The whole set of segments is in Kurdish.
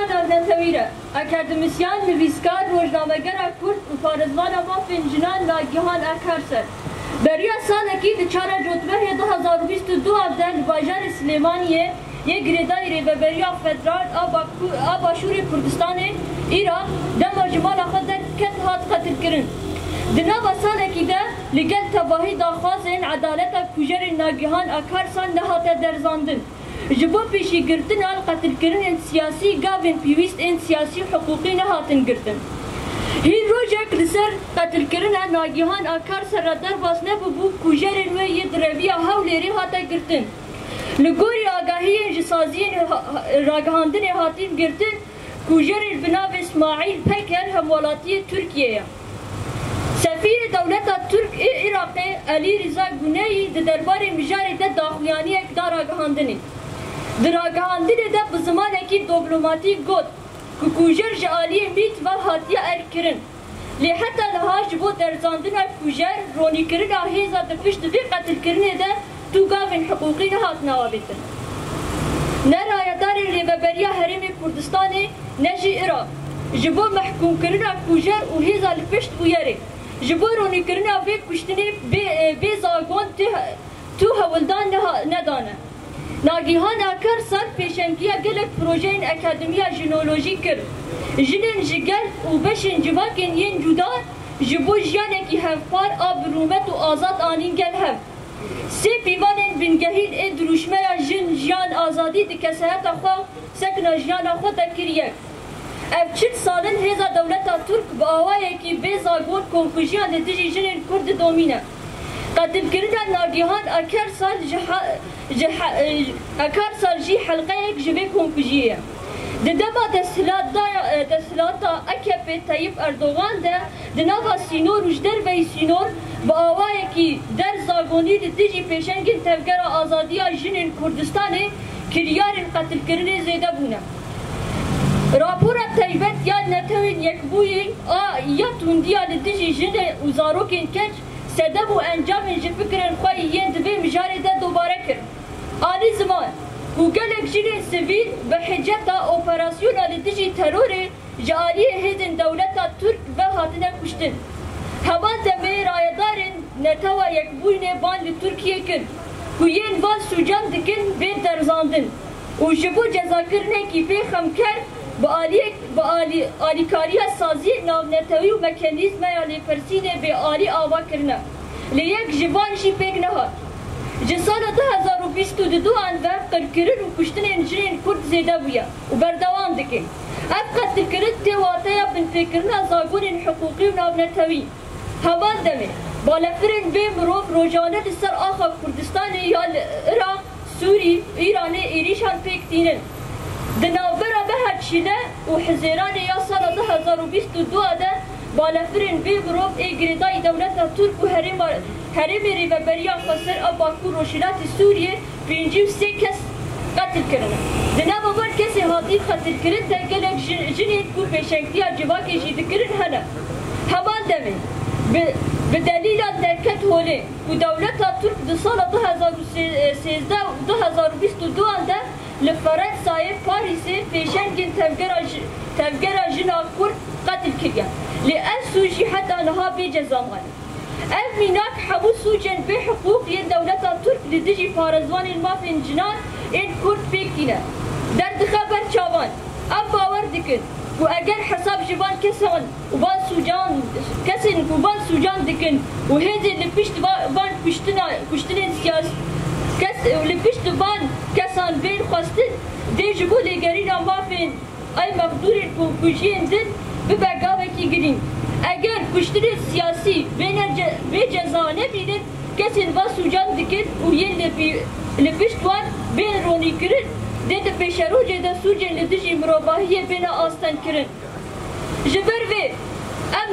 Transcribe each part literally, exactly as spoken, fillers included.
Navnetewî re, akademisyen, nivîskar, rojnamegera Kurd û parêzvana mafên jinan Nagihan Akarser beriya salekî di çara Cotmehê du hezar û bîst û du de li bajarê Silêmaniyê yê girêdayî Rêveberiya Federal a Baku-, a Başûrê Kurdistanê, Iraq, dema ji mala xwe derket hat qetilkirin. Di nava salekî de li gel tevahî daxwazên edaleta kujerên Nagihan Akarser nehate derzandin. Ji bo pêşîgirtina li qetilkirinên siyasî gavên pêwîst ên siyasî û hiqûqî nehatin girtin. Hîn rojek li ser qetilkirina Nagihan Akarser re derbas nebûbû, kujerên wê yê di reviya Hewlêrê hate girtin. Li gorî agahiyên ji saziyên ha-, ha-, ragihandinê hatîn girtin, kujerê bi navê Smaîl Peker hemwelatiyê Tirkiyê ye. Sefîrê dewleta Tirk ê Iraqê Elî Riza Guneyî di derbarê mijarê de daxuyaniyek da ragihandinê. Di ragihandinê de bi zimanekî diplomatîk got ku kujer ji aliyê MÎT ve hatiye erkkirin. Lê heta niha ji bo derzandina kujer, ronîkirina hêza di pişt vê qetilkirinê de tu gavên hiqûqî nehatine avêtin. Ne rayedarên Rêveberiya Herêmê Kurdistanê ne jî Iraq ji bo mehkûmkirina kujer û hêza li pişt bûyerê ji bo ronîkirina vê kuştinê bê, bê zagon tu, tu hewldan neha-, nedane. Nagihan Akarser pêşengiya gelek projeyên Akademiya Jinolojî kir. Jinên ji gel û beşên civakên yên cuda ji bo jiyanekî hevpar a bi rûmet û azad anîn gel hev. Sê pîvanên bingehîn ê dirûşmeya Jin, Jiyan, Azadî di kesayeta xwe, sekna jiyana xwe de kir yek. Ev çil sal in hêza dewleta Tirk bi awayekî bê zagon komkujiyan li dijî jinên Kurd didomîne. Qetilkirina Nagihan Akarser ji ha-, ji ha-, Akarser jî helqeyek ji vê komkujiyê ye. Di dema desthilatdaya-, desthilata A K P Tayyip Erdogan de di nava sînor û ji derveyî sînor bi awayekî derzagonî li dijî pêşengên Tevgera Azadiya Jinên Kurdistanê kiryarên qetilkirinê zêde bûne. Rapora taybet ya Netewên Yekbûyî a ya tundiya li dijî jinê û zarokên keç sedem û encamên ji fikirên xwe yên di vê mijarê de dobare kir. Anî ziman ku gelek jinên sivîl bi hiceta operasyona li dijî terorê ji aliyê hêzên dewleta Tirk ve hatine kuştin. Heman demê rayedarên Netewa Yekbûyînê ban li Tirkiyê kir ku yên van sûcan dikin bên derzandin û ji bo cezakirinekî pê xemker bi aliyek, bi alî-, alîkariya saziyên navnetewî û mekanîzmeya lêpirsînê bê alî ava kirine. Lê yek ji van jî pêk nehat. Ji sala du hezar û bîst û du an ve qirkirin û kuştinên jinên Kurd zêde bûye û berdewam dike. Ev qetilkirin tê wateya binpêkirina zagonên hiqûqî û navnetewî. Heman demê, balefirên bê mirov rojane li ser axa Kurdistanê ya li Iraq, Sûrî, Îranê êrîşan pêk tînin. Di navbera meha Çile û Hizêranê ya sala du hezar û bîst û du de balefirên bê mirov ê girêdayî dewleta Tirk û herêma, herêmê Rêveberiya Xweser a Bakur Rojhilatê Sûriyê pêncî û sê kes qetil kirine. Di nava van kesên hatî qetilkirin de gelek ji-, jinên ku pêşengtiya civakê jî dikirin hene. Heman demê, bi, bi delîlan derket holê ku dewleta Tirk di sala du hezar û sêzdeh û du hezar û bîst û du de li Ferensayê, Parîsê pêşengên tevgera ji-, tevgera jina Kurd qetil kiriye. Lê ev sûc jî heta niha bê ceza mane. Ev mînak hemû sûcên bê hiqûq yên dewleta Tirk li dijî parêzvanên mafên jinan ên Kurd pêk tîne. Derdixe ber çavan. Em bawer dikin ku eger hesab ji van kesan û van sûcan, kesên ku van sûcan dikin û hêzên li pişt va-, van kuştina, kuştinên siyasî, kes, li pişt van kesan bên xwestin, dê ji bo lêgerîna mafên ay mexdûrên komkujiyên din bibe gavekî girîng. Eger kuştinên siyasî bêne ce-, bê ceza nebînin, kesên va sûcan dikin û yên li pî-, li pişt wan bên ronîkirin, dê di pêşerojê de sûcên li dijî mirovahiyê bêne astengkirin. Ji ber vê, em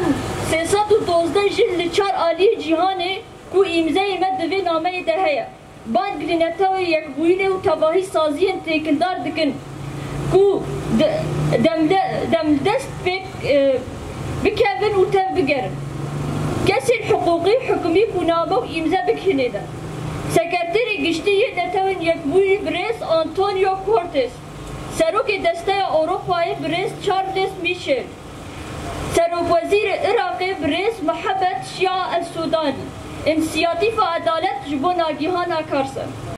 sê sed û dozdeh jin li çar aliyê cîhanê ku îmzeyê me di vê nameyê de heye, bang li Netewê Yekbûyînê û tevahî saziyên têkildar dikin ku de-, demde-, demdest pêk, e, bikevin û tev bigerin. Kesên hiqûqî hikimî ku name û îmze bigihîne de. Sekerterê Giştî yê Netewên Yekbûyî birêz Antonio Cortes, Serokê Desteya Ewropayê birêz Charles Michel, Serokwezîrê Iraqê birêz Muhammad Şia El Sudanî, Însiyatîfa Edalet ji bo Nagihana Carson.